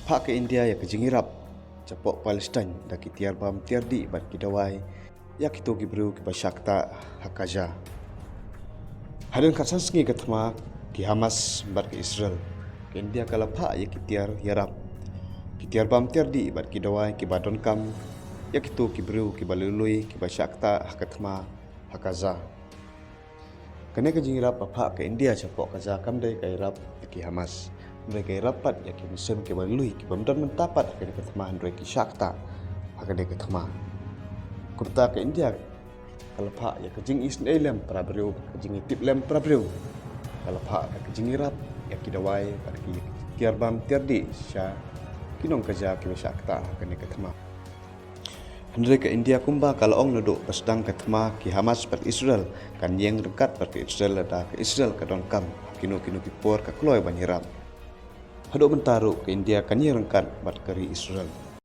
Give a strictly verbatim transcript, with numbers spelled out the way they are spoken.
Phah ka India ïa ka jingïarap shapoh Palestine da ki tiar bam tiar dih bad ki dawai ïa kito ki briew kiba shah ktah ha Gaza. Hadien khatsan sngi ka thma, ki Hamas bad ka Israel, ka India ka la phah ïa ki tiar ïarap, ki tiar bam tiar dih bad ki dawai kiba donkam ïa kito ki briew kiba lui lui kiba shah ktah ha ka thma ha Gaza. Kane ka jingïarap ba phah ka India shapoh Gaza kam dei ka ïarap ïa ki Hamas, hynrei ka ïarap pat ïa ki mynsiem kiba lui lui kibym don mynta pat ha kane ka thma hynrei ki shah ktah ha kane ka thma. Kumta ka India ka la phah ïa ka jingisynei lem para briew, ka jingïatiplem para briew. Ka la phah ïa ka jingïarap ïa ki dawai bad ki tiar bam tiar dih sha ki nong Gaza kiba shah ktah ha kane ka thma. Hynrei ka India kumba ka la ong naduh ba sdang ka thma, ki Hamas bad Israel kan ïeng ryngkat bad ka Israel lada ka Israel ka donkam ha kino kino ki por ka kloi ban ïarap. Haduh mynta ruh ka India kan ïeng ryngkat bad ka ri Israel.